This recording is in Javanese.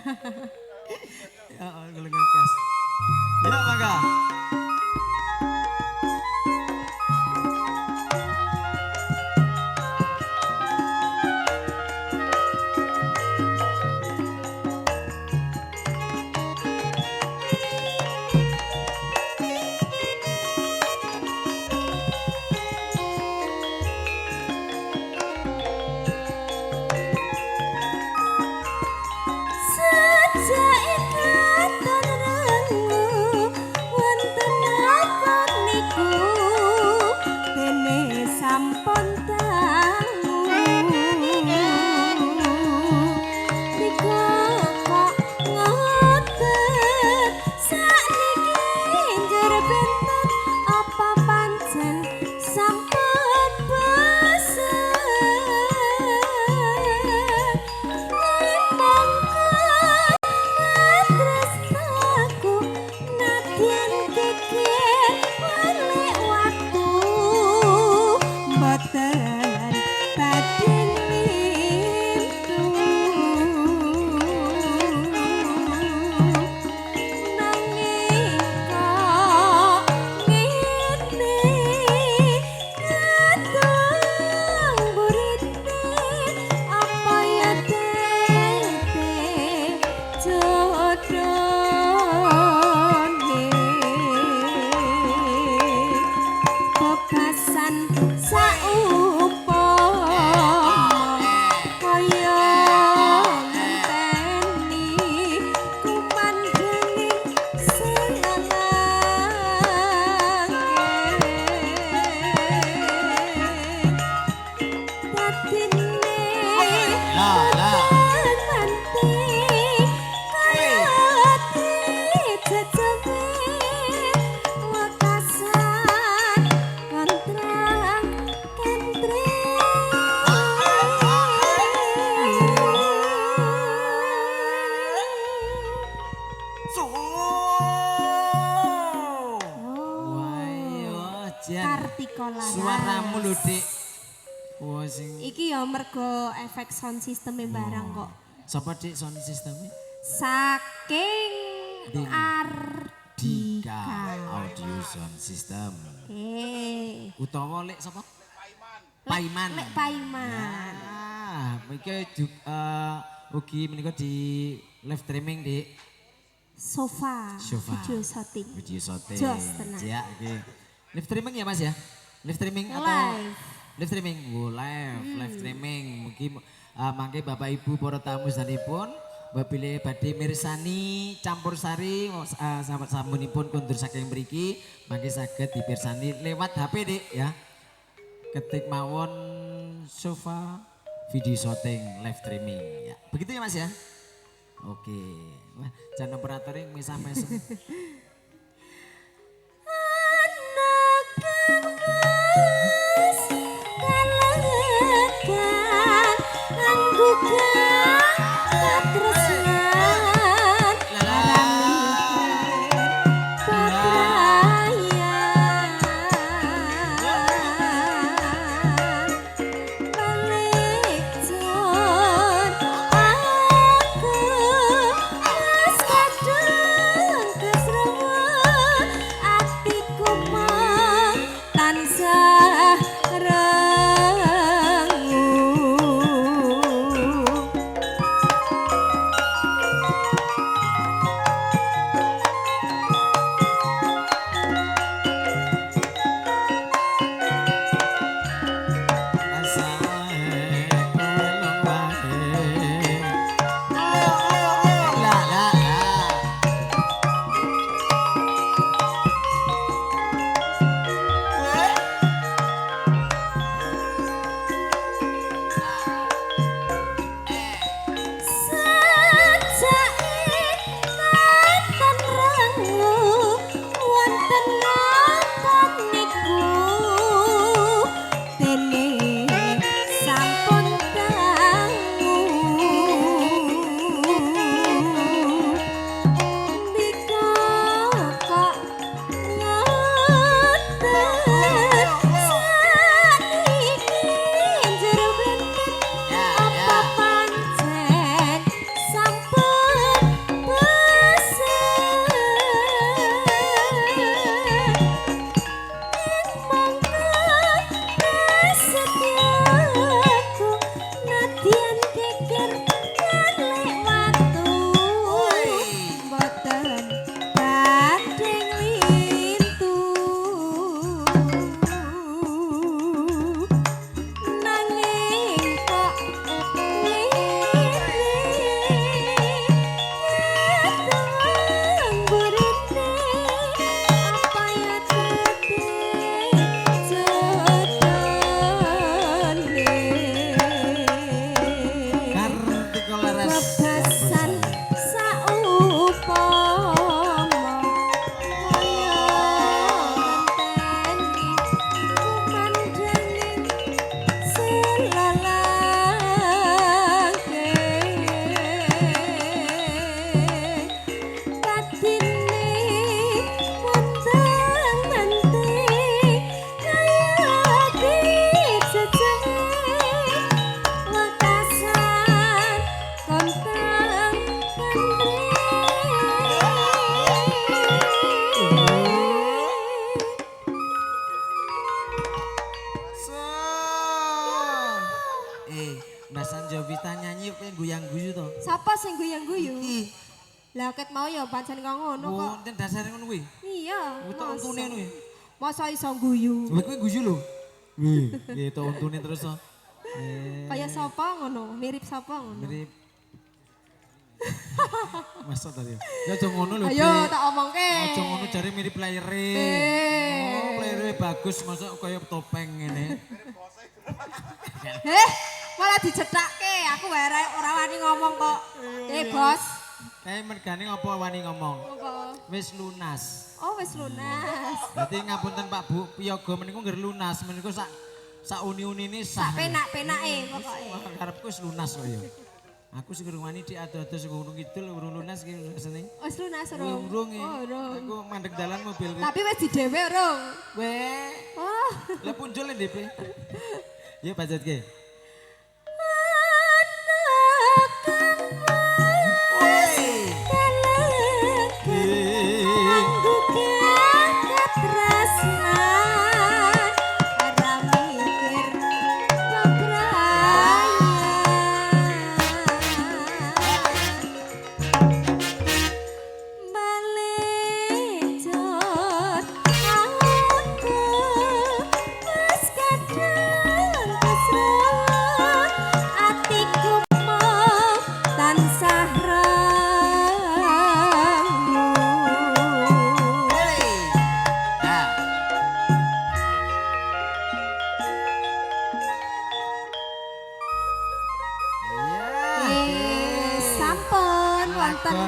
Heeh, golongan gas. Ya, mangga. Sejak ikatan rengu wonten napa niku dene sampun dangu nika kok ngoten sakniki njur benten apa pancen sampun bosen mongko tresnaku nadyan geger balik waktu mboten badhe nglintu nanging kok ngene katon burite apa ya tete jodone bebasan saupama kaya ngenteni kumandhanging selangke dadine Lah, lah. boten menti kaya dijejepe wekasan kontrang kentre. So. Wah, iya, jan. Kartika Laras. Suaramu lho, Dik. Wah, sing Iki ya mergo efek sound system barang kok. Sapa, Dik, sound system-e? Saking Ding. Ardika. Dika Audio Sound System. Oke. Utawa lek sapa? Paiman. Lek Paiman. Ah, iki juga ugi menika di live streaming, Dik. Sofa. Sofa. Video shooting. Video shooting. Jos tenan. Ya, oke. Live streaming ya, Mas ya? Live streaming atau Live. Live streaming? Oh, live, live streaming. Mungkin mangke Bapak Ibu para tamu sadanipun bilih badhe mirsani campur sari sasampunipun kundur saking mriki mangke saged dipirsani lewat HP, Dik, ya. Ketik mawon sofa video shooting live streaming ya. Begitu ya, Mas ya? Oke. Wah, jan operator yang mesam-mesem. Ana kang wis kalekan anggugah katresnan Lah. Babrayan balik jon aku wis kadung kesrungu. guyu. Iki. Lah ket mau ya pancen kok ngono kok. Wonten dasare ngono kuwi. Iya. Utek untune ngono kuwi. Masa iso guyu. Kowe kuwi guyu lho. Wih, gitu untune terus to. Kaya sapa ngono, mirip sapa ngono. Mirip. Masa tadi. Ya aja ngono lho. Ayo Dik. tak omongke. Aja ngono jare mirip playere. Oh, playere bagus masa kaya topeng ngene. Malah dicethake. Aku wae ora wani ngomong kok. Bos. Kae mergane ngopo wani ngomong? Apa? Wis lunas. Oh, wis lunas. Berarti ngapunten Pak Bu, piyaga meniku nggih lunas, meniku sak sak uni-unine sah. Sak penak-penake pokoke. Karepku wis lunas kok ya. Aku sing urung wani dik ado-ado sing Gunung Kidul urung lunas iki seneng. Wis lunas urung. Urung e. Oh, urung. Aku mandek dalan mobil. Tapi wis didhewe urung. Weh. Oh. Lah punjul DP. Ya pancetke. Sampun wonten